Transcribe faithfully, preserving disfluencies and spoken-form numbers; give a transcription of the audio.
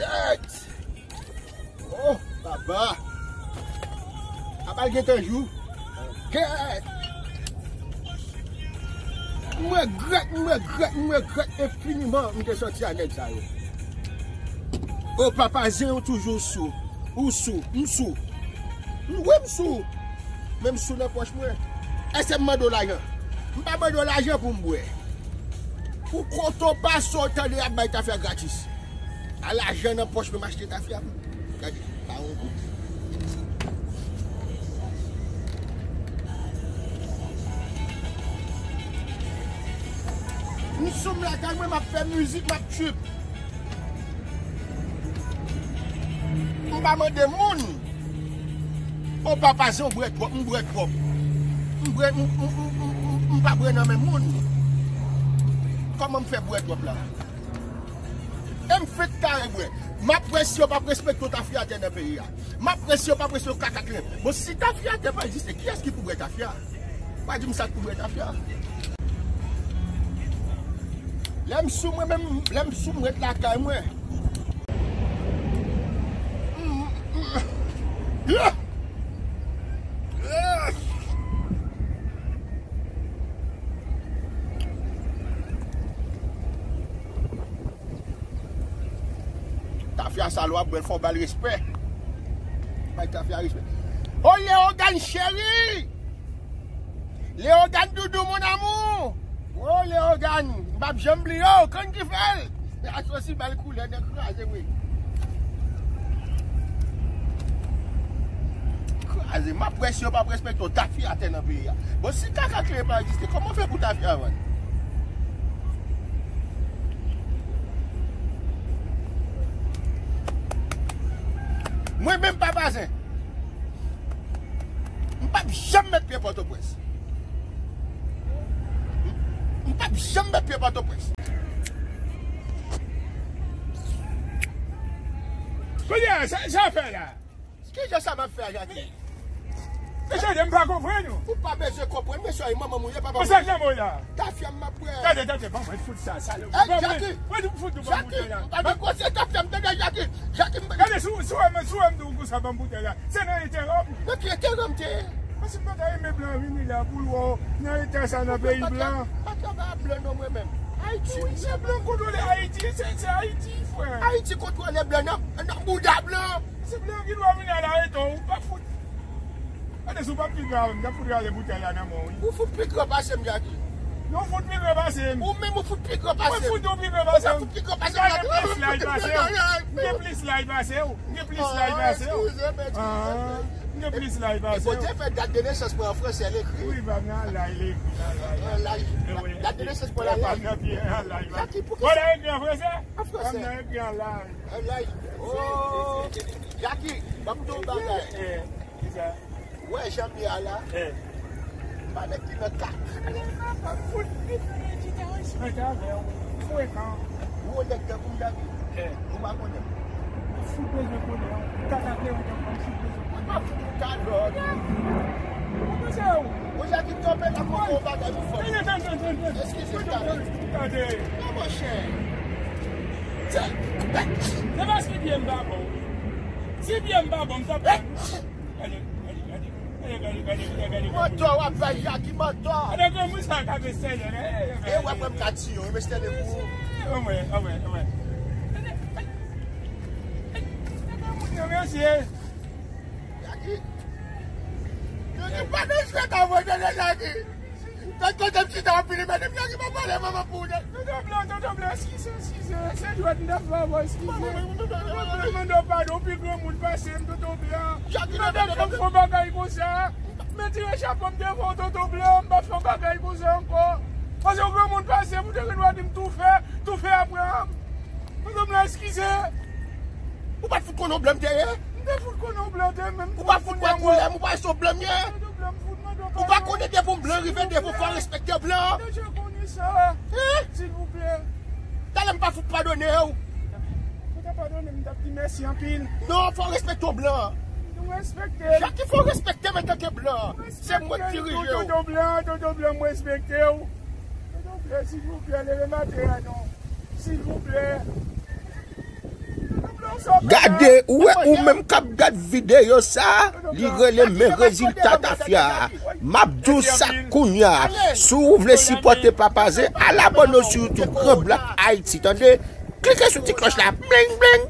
Gèt! Oh, papa! Apa l gentan jou? Gèt! M regrèt, m regrèt, m regrèt enfiniman m te sòti ak nèg sa yo. Oh, papa Zen, ou toujou sou. Ou sou, m sou. M, wi, m sou. Men m sou nan pòch mwen. Èske m mande w lajan? M pa mande w lajan pou m bwè. Pou kote w pase w tande y ap bay tafya gratis. A lajan nan pòch mwen m achte tafya m. Gade, pa yon goud. M sou m lakay mwen, m ap fè mizik, m ap trip. M pa mande moun. O papa Zen, w bwè twòp, m bwè twòp. M bwè, m, m, m, m, m, m pa bwè nan men moun. Kòman m fè bwè twòp la? E m fenk kare bwè. M ap wè si yo p ap respekte yon tafyatè nan peyi a. M ap wè si yo p ap respekte yon kakaklen. Bon, si tafyatè pa egziste, kiyès ki pou bwè tafya? Pa di m sa k pou bwè tafya. Lè m sou mwen menm, lè m sou m ret lakay mwen. Yeah! Yeah! Tafya sa lwa bwè l fò w ba l respè. Bay tafya respè. O Leogane cheri! Leogane doudou mon amour! O Leogane! M p ap janm bliye w, konn ki fè l? Asosi ba l koulè nèg kraze vre. Kraze, m ap wè si yo p ap respekte w tafyatè nan peyi a. Bon, si kakaklen pa egziste, kòman w fè pou tafya vann? Mwen menm papa Zen, m p ap janm met pye Pòtoprens. M p ap janm met pye Pòtoprens. Kounye a, sa, sa fè la? Kijan sa m ap fè a, Jackie? Mesye, m pa konprann ou. Ou pa bezwen konprann, mesye, manman m ou ye, papa m ou ye. Sa k nan men w la? Tafya m ap bwè. Tande, tande, ban mwen fout sa, sa. Hey, Jackie! Mwen di fout ou ban m bouton la. Jackie, m pa nan kòse tafya m, tande, Jackie. Jackie, m pa... Gade, si w, si w wè m, si w wè m di w konsa, ban m bouton la. Se nan enterè w. Nan ki enterè m te ye? Paske m pa ta renmen blan vini la pou l wè w nan eta sa nan peyi blan. Patya, patya pa blan non mwen menm. Ayiti, wi, se blan kontwole Ayiti, se, se Ayiti, frè. Ayiti kontwole blan nan, nan bouda blan. Se blan ki dwe vin al arete w, ou pa fout. Gade si w pa t pi gran avè m, m t ap fout rale boutèy la nan men w, wi. Ou fout pi gran pase m, Jackie. Non, ou fout pi gran pase m. Ou menm ou fout pi gran pase m. Mwen fout ou pi gran pase m. Ou pa fout pi gran pase m, Jackie. M gen plis laj pase w. M gen plis laj pase w. M gen plis laj pase w. Ah, eskize m, eskize m. M gen plis laj pase w. E Bondye fè dat de nesans mwen an fransè, l ekri. Wi, pa m nan laj, l ekri nan laj. Nan laj. Dat de nesans mwen la, laj. Pa m nan pye an laj. Jackie, poukisa? Ou nan ekri an fransè? An fransè. Pa m nan ekri an laj. An laj. Oh. Jackie, ban m di w yon bagay. Eh, eh, kisa? Ou wè jan m ye a la? Eh. M pa nèg ki nan ka. Mwen ta avè w. Frekan. Ou yon nèg tankou m, Jackie? Eh. Ou pa konnen m. Mwen fout bezwen konnen w. Kaka Kleyon tankou m fout bezwen konnen w. M pa fout ou kalòt. Ou panse w? Ou Jackie kanpe la pou yon bagay pou fò. Tann, tann, tann, tann, tann. Eskize, tande. Tande. Non, monchè. Se, se paske pye m pa bon. Si pye m pa bon, m t ap... Gade, gade, gade. Gade, gade, gade, gade, gade. Mantò w ap bay Jackie, mantò. Gade granmoun sa ka mestène, eh, eh, eh. E w ap wè m ka tiye w, mestène pou ou. Anmwey, anmwey, anmwey. Gade granmoun nan, mesye. Jackie. Jackie, pa nan jwèt avè w, tande, Jackie. Gad kote m chita anpil, men m Jackie pa pale manman pou ou, non. Tonton Blan, Tonton Blan, eskize, eskize. Se jwèt m t ap fè avè w, eskize. Tonton Blan, mande w padon, ou pi granmoun pase m, Tonton Blan. Jackie, non, non, non, non, non. Fè yon bagay konsa. Men tire chapo m devan w, Tonton Blan, m pa fè yon bagay konsa ankò. Paske w granmoun pase m, ou te gen dwa di m tou fè, tou fè apre a. Tonton Blan, eskize. Ou pa t fout konnen w blan m te ye? M te fout konnen w blan te, men m... Ou pa fout wè koulè m, ou pa wè se w blan m ye? Tonton Blan, m fout mande w padon. Ou pa konnen depi yon blan rive devan w, fò w respekte blan? M te deja konnen sa. Hein? Silvouplè. Talè m pa fout padone w. Ou ta padone m, m t ap di mèsi anpil. Non, fò w respekte yon blan. M respekte l. Jackie, fò w respekte m antanke blan. Se mwen k dirije w. Tonton Blan, Tonton Blan, m respekte w. Tonton Blan, silvouplè, leve maten an non. Silvouplè. Gade, ou wè, ou menm k ap gad videyo sa, li rele Men Rezilta Tafya. M ap di w sa kounye a. Si w vle sipòte Papa Zen, al abòne w sou YouTube Gran Blak Ayiti, tande? Klike sou ti klòch la, bling, bling.